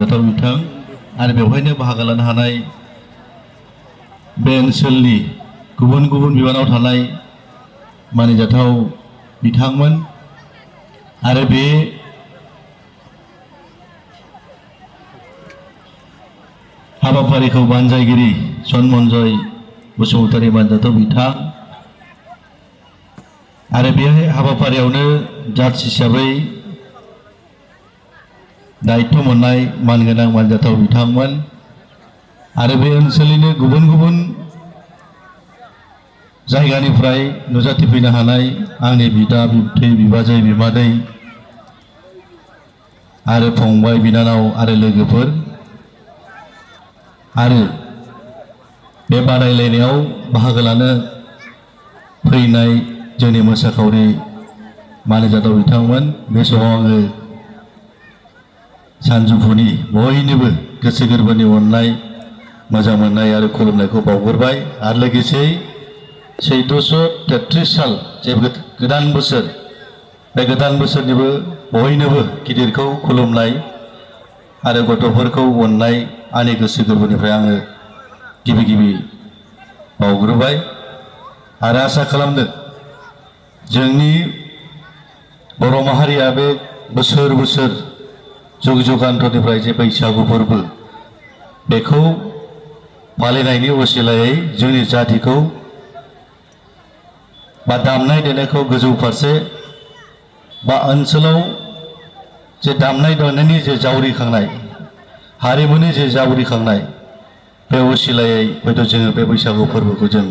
मानिजाथाव बिथां आरो बेवहायनो बाहागो लानो हानाय बे ओनसोलनि गुबुन गुबुन बिबानाव थानाय मानिजाथाव बिथांमोन आरो बे हाबाफारिखौ बानजायगिरि सनमनजय बसुमतारी मानिजाथाव बिथां आरो बे हाबाफारियावनो जाज हिसाबै दायित्व मोननाय मानगोनां मानिजाथाव बिथांमोन आरो बे ओनसोलनिनो गुबुन गुबुन जायगानिफ्राय नुजाथिफैनो हानाय आंनि बिदा बिबथै बिबाजै बिमादै आरो फंबाय बिनानाव आरो लोगोफोर आरो बे बादायलायनायाव बाहागो लानो फैनाय जोंनि मोसाखावरि मानिजाथाव बिथांमोन बे समाव आङो सानजौफुनि बयनिबो गोसो गोरबोनि अननाय मोजां मोननाय आरो खुलुमनायखौ बावग्रोबाय आरो लोगोसे 1433 साल जे गोदान बोसोर बे गोदान बोसोरनिबो बयनोबो गिदिरखौ खुलुमनाय आरो गथ'फोरखौ अननाय आंनि गोसो गोरबोनिफ्राय आङो गिबि गिबि बावग्रोबाय आरो आसा खालामदों जोंनि बर' माहारिया बे बोसोर बोसोर जुग जुगान्थरनिफ्राय जे बैसागु फोरबो बेखौ फालिनायनि असिलायै जोंनि जातिखौ बा दामनाय देनायखौ गोजौ फारसे बा ओनसोलाव जे दामनाय देनायनि जे जावरिखांनाय हारिमुनि जे जावरिखांनाय बे असिलायै हयथ' जोङो बे बैसागु फोरबोखौ जों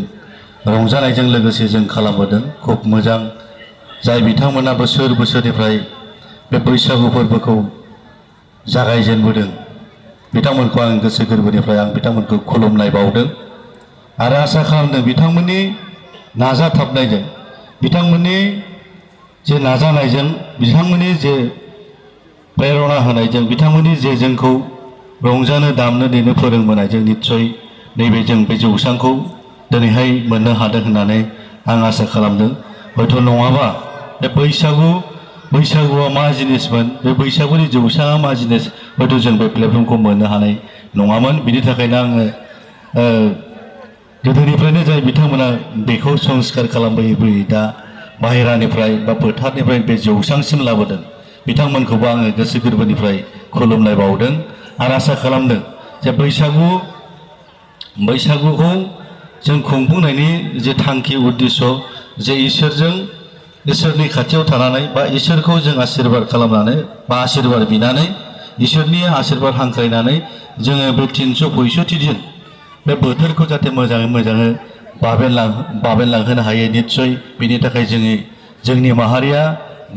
रंजानायजों लोगोसे जों खालामबोदों खुब मोजां जाय बिथांमोना बोसोर बोसोरनिफ्राय बे बैसागु फोरबोखौ जागायजेनबोदों बिथांमोनखौ आं गोसो गोरबोनिफ्राय आं बिथांमोनखौ खुलुमनाय बावदों आरो आसा खालामदों बिथांमोननि नाजाथाबनायजों बिथांमोननि जे नाजानायजों बिथांमोननि जे प्रेरणा होनायजों बिथांमोननि जे जोंखौ रंजानो दामनो देनो फोरोंबोनायजों निस्सय नैबे जों बे जौसांखौ दिनैहाय मोननो हादों होननानै आं आसा खालामदों हयथ' नङाबा बे बैसागुआ मा जिनिसमोन बे बैसागुनि जौसाङा मा जिनिस हयथ' जों बे प्लेटफर्मखौ मोननो हानाय नङामोन बिनि थाखायनो आङो गोदोनिफ्रायनो जाय बिथांमोना बेखौ संस्कार खालामबोयै बोयै दा बाहेरानिफ्राय बा फोथारनिफ्राय बे जौसांसिम लाबोदों बिथांमोनखौबो आङो गोसो गोरबोनिफ्राय खुलुमनाय बावदों आरो आसा खालामदों जे बैसागुखौ जों खुंफुंनायनि जे थांखि उद्देश्य जे इसोरनि खाथियाव थानानै बा इसोरखौ जों आशीर्बाद खालामनानै बा आशीर्बाद बिनानै इसोरनि आशीर्बाद हांख्रायनानै जोङो बे 365 दिन बे बोथोरखौ जाहाथे मोजाङै बाबेनलांहोनो हायो निस्सय बिनि थाखाय जोंनि माहारिया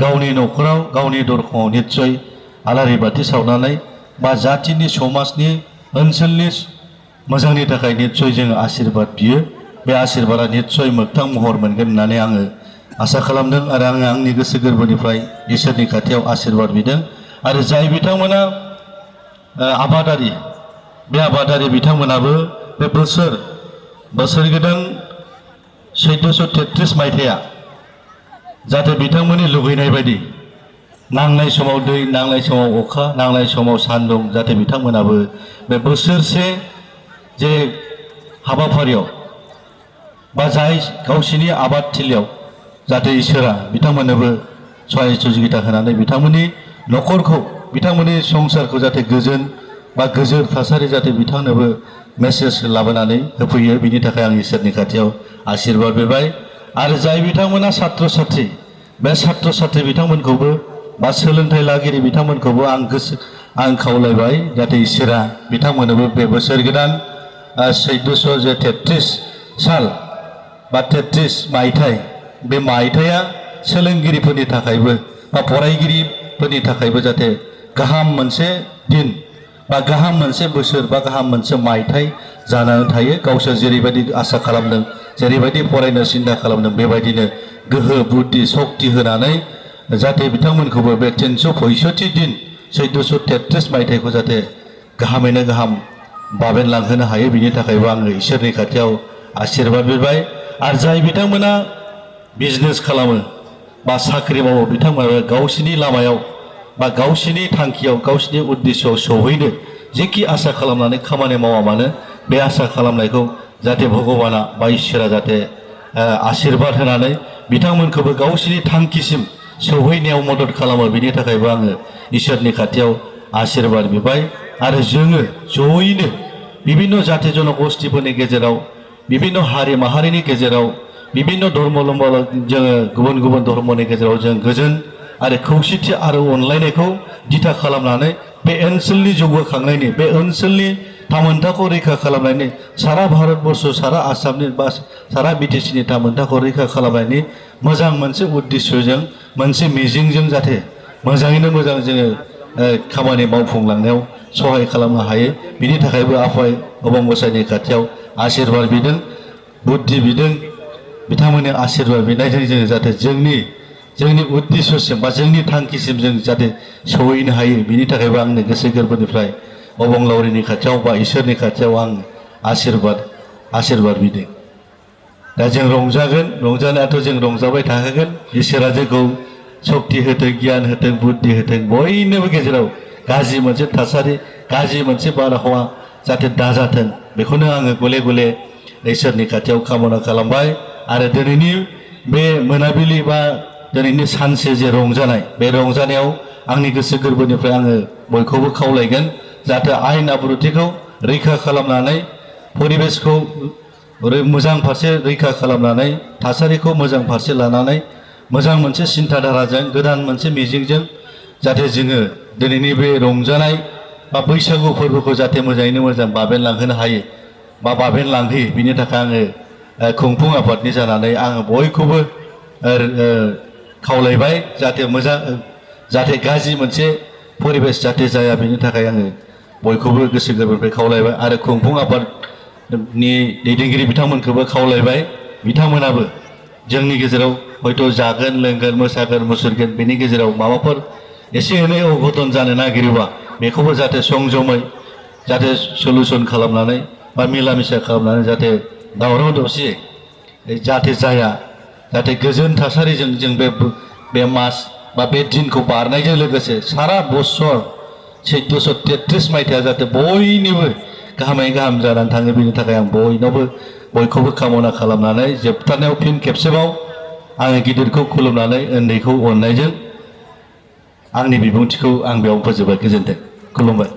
गावनि न'खराव गावनि दरखङाव निस्सय आलारि बाथि सावनानै बा जातिनि समाजनि ओनसोलनि मोजांनि थाखाय निस्सय जोङो आशीर्बाद बियो बे आशीर्बादा निस्सय मोगथां महर मोनगोन होननानै आङो आसा खालामदों आरो आङो आंनि गोसो गोरबोनिफ्राय इसोरनि खाथियाव आशीर्बाद बिदों आरो जाय बिथांमोना आबादारि बे आबादारि बिथांमोनाबो बे बोसोर गोदान 1433 मायथाइया जाहाथे बिथांमोननि लुगैनाय बायदि नांनाय समाव दै नांनाय समाव अखा नांनाय समाव सान्दुं जाहाथे बिथांमोनाबो बे बोसोरसे जे हाबाफारियाव बा जाय गावसिनि आबाद थिलियाव जाहाथे इसोरा बिथांमोननोबो सहाय सुजुगिता होनानै बिथांमोननि न'खरखौ बिथांमोननि संसारखौ जाहाथे गोजोन बा गोजोर थासारि जाहाथे बिथांनोबो मेसेज लाबोनानै होफैयो बिनि थाखाय आं इसोरनि खाथियाव आशीर्बाद बिबाय आरो जाय बिथांमोना छात्र छात्री बे छात्र छात्री बिथांमोनखौबो बा सोलोंथाइ लागिरि बिथांमोनखौबो आं खावलायबाय जाहाथे इसोरा बिथांमोननोबो बे बोसोर गोदान 1433 साल बा 33 मायथाइ बे मायथाइया सोलोंगिरिफोरनि थाखायबो बा फरायगिरिफोरनि थाखायबो जाहाथे गाहाम मोनसे दिन बा गाहाम मोनसे बोसोर बा गाहाम मोनसे मायथाइ जानानै थायो गावसोर जेरैबायदि आसा खालामदों जेरैबायदि फरायनो सिन्था खालामदों बेबायदिनो गोहो बुद्धि सक्ति होनानै जाहाथे बिथांमोनखौबो बे 365 दिन 1433 मायथाइखौ जाहाथे गाहामैनो गाहाम बाबेनलांहोनो हायो बिनि थाखायबो आङो इसोरनि खाथियाव आशीर्बाद बिबाय आरो जाय बिथांमोना बिजनेस खालामो बा साख्रि मावो बिथांमोना गावसिनि लामायाव बा गावसिनि थांखियाव गावसिनि उद्देश्यआव सौहैनो जेखि आसा खालामनानै खामानि मावा मानो बे आसा खालामनायखौ जाहाथे भगबाना बा इसोरा जाहाथे आशीर्बाद होनानै बिथांमोनखौबो गावसिनि थांखिसिम सौहैनायाव मदद खालामो। बिनि थाखायबो आङो इसोरनि खाथियाव आशीर्बाद बिबाय आरो जोङो जयैनो बिभिन्न जाति जनगोष्ठीफोरनि गेजेराव बिभिन्न हारि माहारिनि गेजेराव बिभिन्न धर्मावलम्बी जोङो गुबुन गुबुन धर्मनि गेजेराव जों गोजोन आरो खौसेथि आरो अनलायनायखौ दिथा खालामनानै बे ओनसोलनि जौगाखांनायनि बे ओनसोलनि थामोनथाखौ रैखा खालामनायनि सारा भारतबर्ष सारा आसामनि बा सारा बिटिसिनि थामोनथाखौ रैखा खालामनायनि मोजां मोनसे उद्देश्यजों मोनसे मिजिंजों जाहाथे मोजाङैनो मोजां जोङो खामानि मावफुंलांनायाव सहाय खालामनो हायो। बिनि थाखायबो आफा अबंगसायनि खाथियाव आशीर्बाद बिदों बुद्धि बिदों बिथांमोननि आशीर्बाद बिनायजों जोङो जाहाथे जोंनि उद्देश्यसिम बा जोंनि थांखिसिम जों जाहाथे सौहैनो हायो। बिनि थाखायबो आंनि गोसो गोरबोनिफ्राय अबंलावरिनि खाथियाव बा इसोरनि खाथियाव आं आशीर्बाद बिदों। दा जों रंजागोन रंजानायाथ' जों रंजाबाय थाखागोन। इसोरा जोंखौ सक्ति होथों गियान होथों बुद्धि होथों बयनिबो गेजेराव गाज्रि मोनसे थासारि गाज्रि मोनसे बारहावा जाहाथे दाजाथों बेखौनो आङो गले गले इसोरनि खाथियाव कामना खालामबाय। आरो दिनैनि बे मोनाबिलि बा दिनैनि सानसे जे रंजानाय बे रंजानायाव आंनि गोसो गोरबोनिफ्राय आङो बयखौबो खावलायगोन जाहाथे आयेन आब्रुथिखौ रैखा खालामनानै परिबेसखौ मोजां फारसे रैखा खालामनानै थासारिखौ मोजां फारसे लानानै मोजां मोनसे सिन्ताधाराजों गोदान मोनसे मिजिंजों जाहाथे जोङो दिनैनि बे रंजानाय बा बैसागु फोरबोखौ जाहाथे मोजाङैनो मोजां बाबेनलांहोनो हायो बा बाबेनलांहोयो। बिनि थाखाय आङो खुंफुं आफादनि जानानै आङो बयखौबो खावलायबाय जाहाथे गाज्रि मोनसे परिबेस जाहाथे जाया बिनि थाखाय आङो बयखौबो गोसो गोरबोनिफ्राय खावलायबाय आरो खुंफुं आफादनि दैदेनगिरि बिथांमोनखौबो खावलायबाय बिथांमोनाबो जोंनि गेजेराव हयथ' जागोन लोंगोन मोसागोन मुसुरगोन बेनि गेजेराव माबाफोर एसे एनै अघटन जानो नागिरोबा बेखौबो जाहाथे संजमै जाहाथे सलुसन खालामनानै बा मिला मिसा खालामनानै जाहाथे दावराव दावसि जाहाथे जाया जाहाथे गोजोन थासारिजों जों बे मास बा बे दिनखौ बारनायजों लोगोसे सारा बोसोर 1433 मायथाइया जाहाथे बयनिबो गाहामै गाहाम जानानै थाङो। बेनि थाखाय आं बयखौबो कामना खालामनानै जोबथारनायाव फिन खेबसेबाव आङो गिदिरखौ खुलुमनानै उन्दैखौ अननायजों आंनि बिबुंथिखौ आं बेयाव फोजोबबाय। गोजोन्थों। खुलुमबाय।